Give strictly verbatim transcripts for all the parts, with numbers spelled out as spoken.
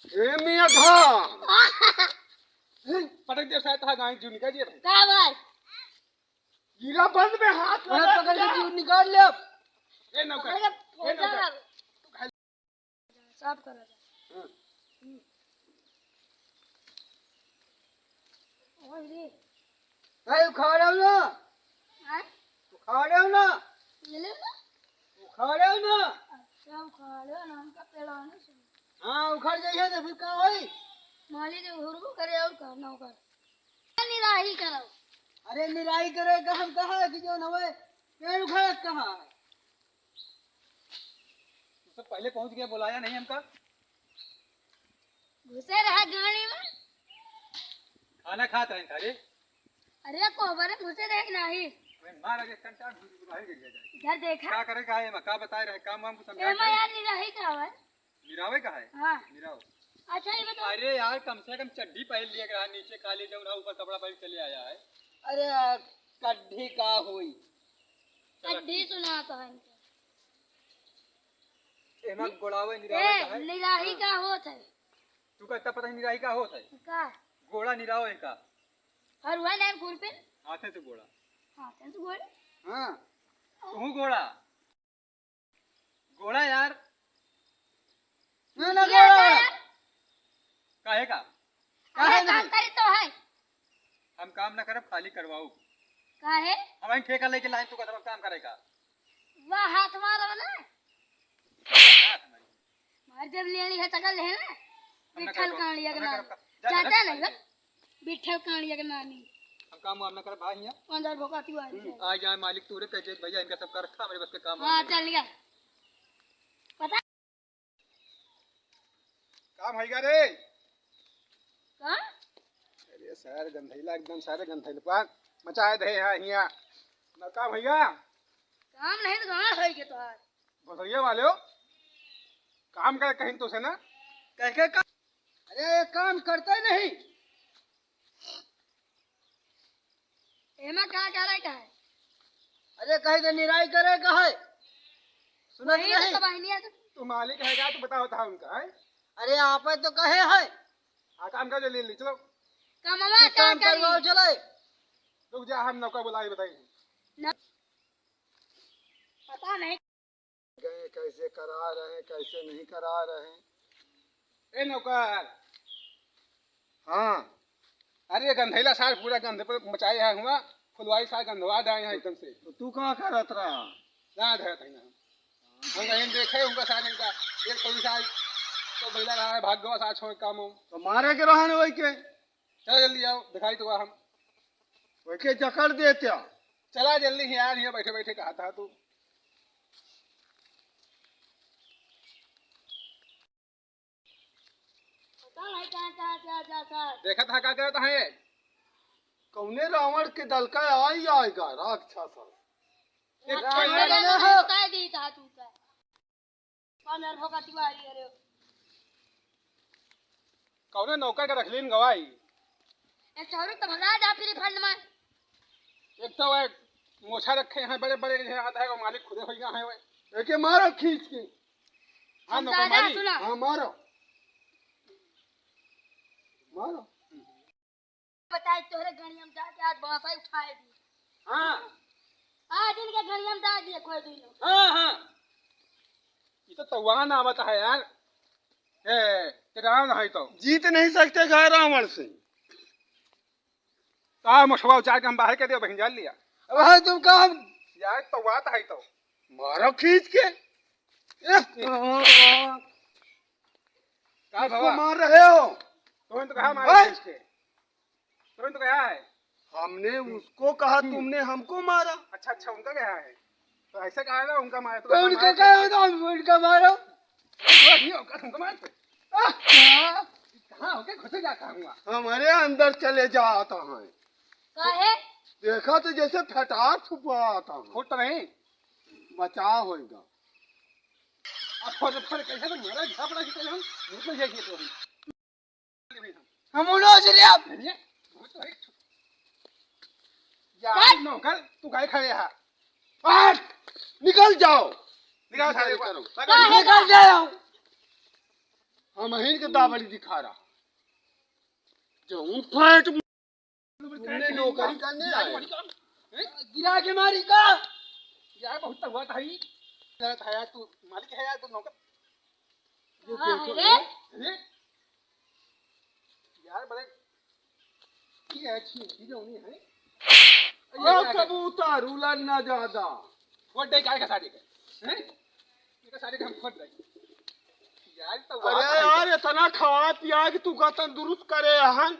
ए मियाँ था। पटक दे, शायद था गाय जू निकल जे। का भाई? गिरा बंद में हाथ अरे, लगा पकड़ के दिया। जू निकाल ले। ए नौकर, पकड़ के ए नौकर। फोड़। साफ करा जा। हाँ। हम्म। और ये। भाई, उखाड़ो ना। हाँ? उखाड़ो ना। ये ले लो। उखाड़ो ना। अच्छा, उखाड़ो ना, हमका पेड़वा नहीं सुन। हाँ, उखड़ जाइए तो फिर का होई? मालिक घुरबो करे और का ना उखड़। निराही करो। अरे, निराही करे का हम कहा कि जो नवे पेड़ उखाड़त कहा है? तो सब पहले पहुंच गया, बुलाया नहीं हमका। घुसे रहा गाड़ी में। खाना खात रहे था रे। अरे कोहबर में घुसे रहे कि नहीं? अरे मार के कंटा घुस बाहर गिर जाए। इधर देखा। का करे का है, का बताए रहे, काम वाम को समझा एमा दे। यार निराही का है? निरावे का है? हाँ। निराव। अच्छा, ये बताओ। अरे यार, कम से कम चड्ढी पहन लिया रहा, नीचे खाली जौन है, ऊपर कपड़ा पहन चले आया है। अरे यार, कड्ढी का होई? चलो। कड्ढी सुना तो है इनके। एमा गोड़ावे निरावे ए, का है? निराही हाँ। का होत है? तू का इतना पता है निराही का होत है? का? गोड़ा निरावे का? हरुआ नैन खुरपिन? हाथे से गोड़ा। हाथे से गोड़ा? हाँ। तू गोड़ा। गोड़ा यार। ना, ना, ये गोड़ा, क्या गोड़ा। है? काहे का? अरे, काहे काम नहीं? करी तो है। हम काम ना करब, खाली करवाऊ। काहे? हम ही ठेका लेके लाइन, तू का सब काम करेगा। वाह, हाथ मारो ना। हाथ मारी। मार जब लेनी है, तकल है ना। हम ना बिठल करब, कांडिया के हम ना नाम। करब। जा, जा, जाता जा, नहीं जा। बे। बिठल कांडिया के नानी। हम काम वाम ना करब भाई हियाँ। अंदर भोका तिवारी हम्म, है। आ जाए मालिक तोरे कह दे, "भैया इनका सब कर रखा, मेरे बस के काम हाँ, वाम नहीं।" चल गया। पता काम होइगा रे। का? अरे सारे गंधैला एकदम सारे गंधैला पान मचाए दे यहाँ हियाँ। ना काम होइगा? काम नहीं तो कहाँ होइगे तोहार? भोसड़िया वाले हो, काम करे कहीं तो से ना। कह के का? अरे, ये काम करते नहीं। एमा का करे का है? अरे, कहीं तो निराई करे का है। सुनत वही तो नहीं? कबाहिनिया तो तू मालिक है का? तू बताओ था उनका, हैं? अरे, आप तो कहे है। हाँ, काम कर ले, ले, चलो। कमवा ये का काम करी? करवाओ, चले। रुक जा, हम नौका बुलाई, बताई। न-, पता नहीं। गए, कैसे करा रहे, कैसे नहीं करा रहे। ए नौकर। हाँ। अरे गंधैला सार पूरा गंध पर मचाए हैं हुआ, फुलवाई सार गंधवा जाए हैं एकदम से। तो तू कहाँ करत रहा? ना धरत है ना। हम कहीं देखे उनका सार इनका, एक पुलिस आई, तो गंधैला रहा है, भाग गवा सार छोड़ काम हो। तो मारे के रहने वही के। चला जल्दी जाओ, दिखाई तो हम। वही के जकड़ देते हो। चला जल्दी से यार, यहाँ बैठे बैठे कहा था तू। पता नहीं कहाँ, कहाँ, क्या, क्या, क्या। देखत हा का करत है? कौने रावण के दल का आई आएगा राक्षस? एक रावण पहले बना है। बता दी था तू का। कौन है भोका तिवारी, अरे? कौने नौकर का रख लीन गवाई? एक चौरी तो भगा जा फ्री फंड में। एक तो वह मोछा रखे हैं बड़े बड़े, जैसे हाथ है वो मालिक खुदे होइगा है वह। एके मारो खींच के। हाँ, हम नौकर दादा मारी। सुना। हाँ, मारो। मारो। बताए तोहरे गणिया में जाके आज बांसा उठाए दी। हाँ। आज इनके गणिया में डाल दिए कोई दिन। हाँ, हाँ। ये तो तवान आवत है यार। ए, तेरा है तो। जीत नहीं सकते घर रावण से। का मसवा उचार के हम बाहर के दे बहिन जान लिया। अब है तुम काम। यार तो बात है तो। मारो खींच के। ए, का इसको भवा? मार रहे हो? तुमने तो कहा मारो ओए! खींच के। तुमने तो कहा है। हमने उसको कहा, हम्म। तुमने हमको मारा। अच्छा, अच्छा, उनका कहा है। तो ऐसे कहा ना, उनका मारा, तो तो उनका मारा। कहा है, तो हम उनका मारा। तो नहीं होगा, तुमको मार पे। आह! कहाँ होके घुसे जाता हूँ? हमारे अंदर चले जाता है। काहे? देखा तो जैसे फटार फुपाता है। फुट तो नहीं। बचाव होइगा। अब फट, फट कैसे तो मारा, झापड़ा की तरह हम मुंह में ये, ये तो हम। हम उड़ो से ले आप। ये, वो तो है। यार, काट। नौकर, तू काहे खड़े है? हट! निकल जाओ। निकाल सारे को। करो। पकड़। काहे निकल जाओ। हम अहिन के दाबड़ी दिखा रहा। जौन फाट तुमने नौकरी करने आए। गिरा के मारी का? यार, बहुत तगड़ा था ही। यार, था यार, तू मालिक है यार, तू नौकर। ये हाँ, देखो, अरे। अरे। यार, बड़े, ये अच्छी चीज होनी है। ओ ये क्या कबूतर, उड़न ना ज्यादा। फोड़ दे, गाय का साड़ी का। हैं? ये का साड़ी का हम फोड़ दे। यार, तो अरे वाह। यार, इतना खवा पिया कि तू का तंदुरुस्त करे हन।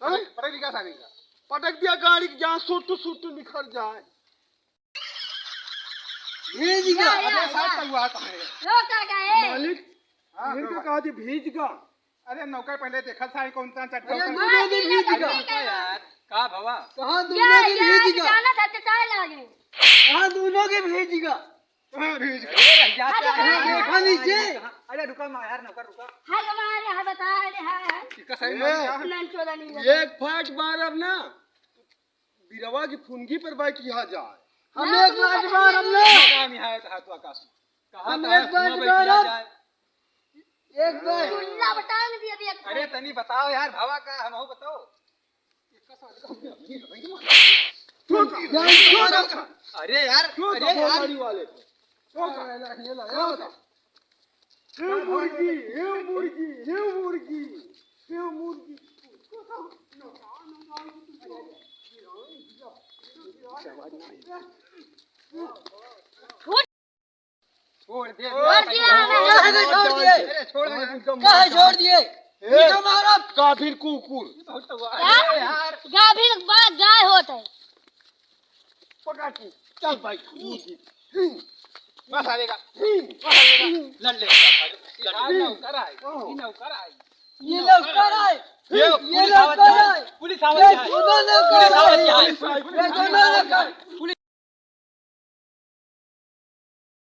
हैं? पटक दिया साड़ी का। पटक दिया गाड़ी की, जहाँ सुट सुट निखर जाए। भीज गया। अरे, साथ का हुआ था। लो, का गए? मालिक, हाँ, इनका हाँ। कहा थी भीज गया। अरे, नौकर पहले देखल साड़ी कौन सा चड्ढा अरे, उतर दोनों दिन भीज गया। ठीक है। यार, का भवा? कहाँ दोनों के भीज गया? जाना था, तो चाहे लागे। कहाँ दोनों के भीज गया? कहाँ भीज गया? अरे, रह जा, हाँ, तो क्या है? देखा नीचे। अरे, रुका, मा-, यार, नौकर, रुका। हाँ, तो वहाँ, हाँ, बता, अरे, हाँ, हाँ। इसका सही ए, मालूम क्या है? नन चोदा नहीं है। एक फाट मारब ना, बिरवा की फुनगी पर बैठ यहाँ जाए। हम ना, एक तू बार बता बार हम नहीं। कहाँ निहायत है तो आकाश में? कहाँ हम तो है? एक बार हुआं बैठ बार यहाँ हम जाए। एक बार। चुल्ला बटांग दिया, दिया। अरे तनी बताओ यार, भावा का हम हो बताओ। जान मारो। अरे यार, क्यों अरे तो यार। गाड़ी वाले? क्यों तो? ये ला, ये ला, ये ला। ए मुर्गी, ए मुर्गी, ए मुर्गी, ए मुर्गी। छोड़ दे, छोड़ दिया। अरे, छोड़ दे। अरे, छोड़ दे। काहे छोड़ दिए? ए, ये तो मारा। गाभिन कुकुर। ये बहुत तो हुआ। क्या? अरे यार। गाभिन बा-, गाय होत है। पकड़ के, चल भाई, मुर्गी। बस आ जाएगा। बस आ जाएगा। लड़ ले। यार, नौकर आई। ये नौकर आई। ये नौकर आए। ये ये पुलिस आवत नौकर है। आए। पुलिस आवत ये है। दोनों नौकर पुलिस आवत आए। है। ये दोनों नौकर। पुलिस